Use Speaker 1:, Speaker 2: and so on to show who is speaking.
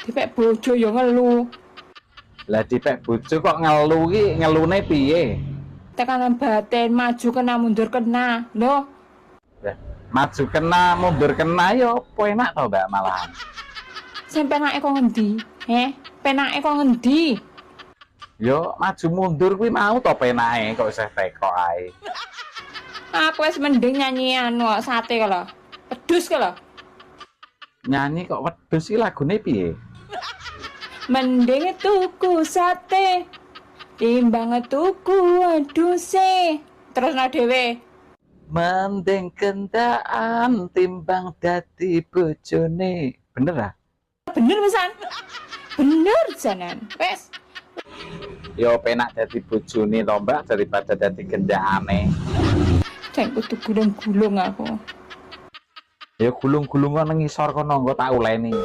Speaker 1: Dipek bojo ya ngelu.
Speaker 2: Lah, dipek bojo kok ngelu ki ngelune piye?
Speaker 1: Tekanan batin, maju kena, mundur kena. Loh,
Speaker 2: Lah, maju kena, mundur kena yo apa enak to, Mbak, malahan.
Speaker 1: Sing penake kok ngendi? Heh, penake kok ngendi?
Speaker 2: Yo maju mundur kuwi mau to penake, kok isih teko ae.
Speaker 1: Aku wis mending nyanyi anu kok, sate kok lho. Wedhus kok lho.
Speaker 2: Nyanyi kok wedhus iki lagune piye?
Speaker 1: Mending tuku sate timbang tuku wedhuse. Terusno dhewe.
Speaker 2: Mending gendaan timbang dadi bojone. Bener ah?
Speaker 1: Bener pisan. Bener janan. Wes.
Speaker 2: Yo penak dadi bojone to, Mbak, daripada dadi gendakane.
Speaker 1: Jan kudu gulung-gulung aku.
Speaker 2: Ya gulung-gulung nang ngisor kono, engko tak uleni.